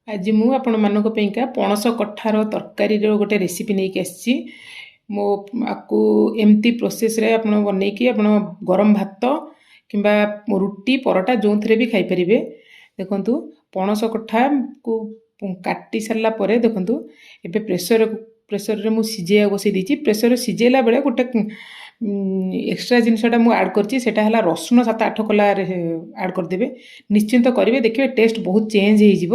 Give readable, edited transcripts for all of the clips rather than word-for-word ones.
ଆଜି ମୁଁ ଆପଣମାନଙ୍କ ପାଇଁକା ପଣସ କଠାର ତରକାରୀର ଗୋଟେ ରେସିପି ନେଇକି ଆସିଛି। ମୋ ଆକୁ ଏମିତି ପ୍ରୋସେସ୍ରେ ଆପଣ ବନେଇକି ଆପଣ ଗରମ ଭାତ କିମ୍ବା ରୁଟି, ପରଟା ଯେଉଁଥିରେ ବି ଖାଇପାରିବେ। ଦେଖନ୍ତୁ, ପଣସ କଠାକୁ କାଟି ସାରିଲା ପରେ ଦେଖନ୍ତୁ, ଏବେ ପ୍ରେସରରେ ମୁଁ ସିଝେଇବାକୁ ବସେଇ ଦେଇଛି। ପ୍ରେସରରେ ସିଝେଇଲା ବେଳେ ଗୋଟେ ଏକ୍ସଟ୍ରା ଜିନିଷଟା ମୁଁ ଆଡ଼୍ କରିଛି। ସେଇଟା ହେଲା ରସୁଣ, 7-8 କୋଲା ଆଡ଼୍ କରିଦେବେ। ନିଶ୍ଚିନ୍ତ କରିବେ, ଦେଖିବେ ଟେଷ୍ଟ ବହୁତ ଚେଞ୍ଜ ହେଇଯିବ।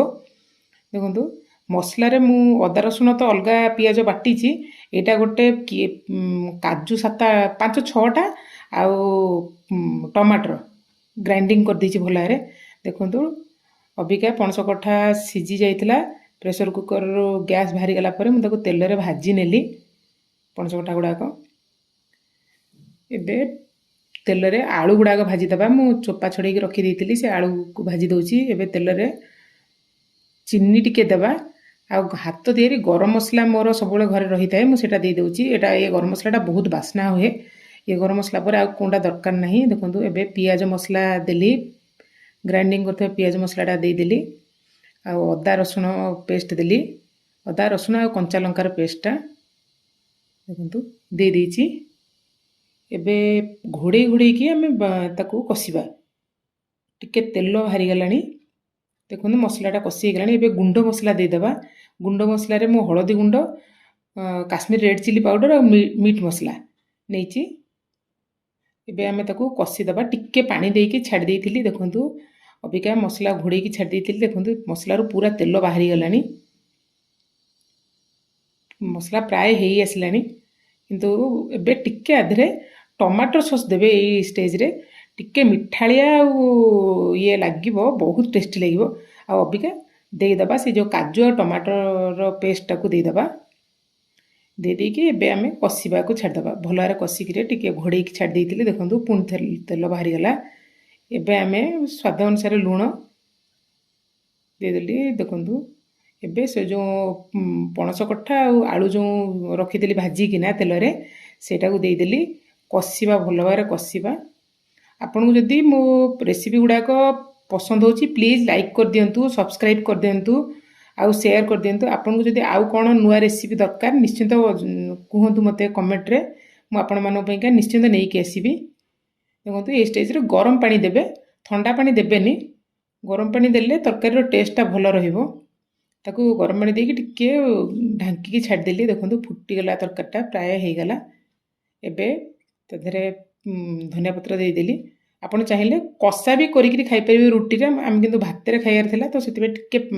ଦେଖନ୍ତୁ, ମସଲାରେ ମୁଁ ଅଦା ରସୁଣ ତ ଅଲଗା, ପିଆଜ ବାଟିଛି। ଏଇଟା ଗୋଟେ କାଜୁ 5-6ଟା ଆଉ ଟମାଟର ଗ୍ରାଇଣ୍ଡିଙ୍ଗ କରିଦେଇଛି ଭଲ ଭାବରେ। ଦେଖନ୍ତୁ, ଅବିକା ପଣସ କଠା ସିଝି ଯାଇଥିଲା। ପ୍ରେସର କୁକରରୁ ଗ୍ୟାସ୍ ବାହାରିଗଲା ପରେ ମୁଁ ତାକୁ ତେଲରେ ଭାଜି ନେଲି ପଣସ କଠା ଗୁଡ଼ାକ। ଏବେ ତେଲରେ ଆଳୁ ଗୁଡ଼ାକ ଭାଜିଦେବା। ମୁଁ ଚୋପା ଛଡ଼େଇକି ରଖିଦେଇଥିଲି, ସେ ଆଳୁକୁ ଭାଜି ଦେଉଛି। ଏବେ ତେଲରେ ଚିନି ଟିକେ ଦେବା ଆଉ ହାତ ତିଆରି ଗରମ ମସଲା ମୋର ସବୁବେଳେ ଘରେ ରହିଥାଏ, ମୁଁ ସେଇଟା ଦେଇଦେଉଛି। ଏ ଗରମ ମସଲାଟା ବହୁତ ବାସ୍ନା ହୁଏ। ଏ ଗରମ ମସଲା ପରେ ଆଉ କେଉଁଟା ଦରକାର ନାହିଁ। ଦେଖନ୍ତୁ, ଏବେ ପିଆଜ ମସଲା ଦେଲି, ଗ୍ରାଇଣ୍ଡିଙ୍ଗ କରିଥିବା ପିଆଜ ମସଲାଟା ଦେଇଦେଲି ଆଉ ଅଦା ରସୁଣ ପେଷ୍ଟ ଦେଲି। ଅଦା ରସୁଣ ଆଉ କଞ୍ଚା ଲଙ୍କାର ପେଷ୍ଟଟା ଦେଖନ୍ତୁ ଦେଇଦେଇଛି। ଏବେ ଘୋଡ଼େଇ ଘୋଡ଼େଇକି ଆମେ ତାକୁ କଷିବା। ଟିକେ ତେଲ ବାହାରିଗଲାଣି। ଦେଖନ୍ତୁ, ମସଲାଟା କଷି ହେଇଗଲାଣି। ଏବେ ଗୁଣ୍ଡ ମସଲା ଦେଇଦେବା। ଗୁଣ୍ଡ ମସଲାରେ ମୁଁ ହଳଦୀ ଗୁଣ୍ଡ, କାଶ୍ମୀର ରେଡ଼୍ ଚିଲି ପାଉଡ଼ର ଆଉ ମିଟ୍ ମସଲା ନେଇଛି। ଏବେ ଆମେ ତାକୁ କଷିଦେବା। ଟିକେ ପାଣି ଦେଇକି ଛାଡ଼ି ଦେଇଥିଲି। ଦେଖନ୍ତୁ, ଅବିକା ମସଲା ଘୋଡ଼େଇକି ଛାଡ଼ି ଦେଇଥିଲି। ଦେଖନ୍ତୁ, ମସଲାରୁ ପୁରା ତେଲ ବାହାରିଗଲାଣି। ମସଲା ପ୍ରାୟ ହେଇ ଆସିଲାଣି, କିନ୍ତୁ ଏବେ ଟିକେ ଆଧିରେ ଟମାଟୋ ସସ୍ ଦେବେ। ଏଇ ଷ୍ଟେଜ୍ରେ ଟିକେ ମିଠାଳିଆ ଆଉ ଇଏ ଲାଗିବ, ବହୁତ ଟେଷ୍ଟି ଲାଗିବ। ଆଉ ଅବିକା ଦେଇଦେବା ସେ ଯେଉଁ କାଜୁ ଆଉ ଟମାଟୋର ପେଷ୍ଟଟାକୁ ଦେଇଦେବା। ଦେଇଦେଇକି ଏବେ ଆମେ କଷିବାକୁ ଛାଡ଼ିଦେବା। ଭଲ ଭାବରେ କଷିକିରି ଟିକେ ଘୋଡ଼େଇକି ଛାଡ଼ି ଦେଇଥିଲି। ଦେଖନ୍ତୁ, ପୁଣି ତେଲ ବାହାରିଗଲା। ଏବେ ଆମେ ସ୍ୱାଦ ଅନୁସାରେ ଲୁଣ ଦେଇଦେଲି। ଦେଖନ୍ତୁ, ଏବେ ସେ ଯେଉଁ ପଣସ କଠା ଆଉ ଆଳୁ ଯେଉଁ ରଖିଥିଲି ଭାଜିକିନା ତେଲରେ, ସେଇଟାକୁ ଦେଇଦେଲି। କଷିବା, ଭଲ ଭାବରେ କଷିବା। ଆପଣଙ୍କୁ ଯଦି ମୋ ରେସିପି ଗୁଡ଼ାକ ପସନ୍ଦ ହେଉଛି, ପ୍ଲିଜ୍ ଲାଇକ୍ କରିଦିଅନ୍ତୁ, ସବସ୍କ୍ରାଇବ୍ କରିଦିଅନ୍ତୁ ଆଉ ସେୟାର କରିଦିଅନ୍ତୁ। ଆପଣଙ୍କୁ ଯଦି ଆଉ କ'ଣ ନୂଆ ରେସିପି ଦରକାର, ନିଶ୍ଚିନ୍ତ କୁହନ୍ତୁ ମୋତେ କମେଣ୍ଟରେ। ମୁଁ ଆପଣମାନଙ୍କ ପାଇଁକା ନିଶ୍ଚିନ୍ତ ନେଇକି ଆସିବି। ଦେଖନ୍ତୁ, ଏଇ ଷ୍ଟେଜ୍ରେ ଗରମ ପାଣି ଦେବେ, ଥଣ୍ଡା ପାଣି ଦେବେନି। ଗରମ ପାଣି ଦେଲେ ତରକାରୀର ଟେଷ୍ଟଟା ଭଲ ରହିବ। ତାକୁ ଗରମ ପାଣି ଦେଇକି ଟିକେ ଢାଙ୍କିକି ଛାଡ଼ିଦେଲି। ଦେଖନ୍ତୁ, ଫୁଟିଗଲା ତରକାରୀଟା, ପ୍ରାୟ ହେଇଗଲା। ଏବେ ତା ଦେହରେ ଧନିଆ ପତ୍ର ଦେଇଦେଲି। ଆପଣ ଚାହିଁଲେ କଷା ବି କରିକିରି ଖାଇପାରିବେ ରୁଟିରେ। ଆମେ କିନ୍ତୁ ଭାତରେ ଖାଇବାର ଥିଲା, ତ ସେଥିପାଇଁ ଟିକେ